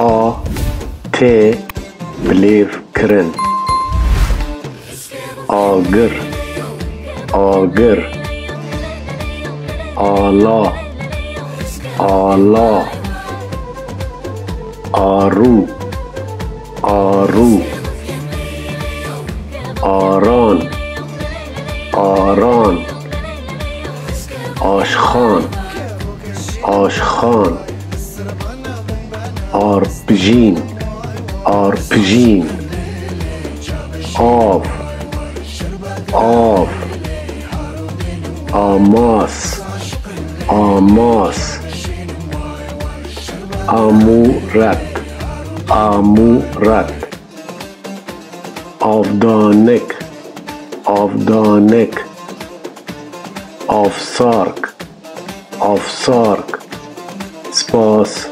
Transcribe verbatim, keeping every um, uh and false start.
A, T, bilêv kirin. Agir, agir. Ala, ala. Arû, arû. Aran, aran. Aşxan, aşxan. Arpijîn, arpijîn. Av, av. Amas, amas. Amûret, amûret. Avdanik, avdanik. Avsark, avsark. Spas,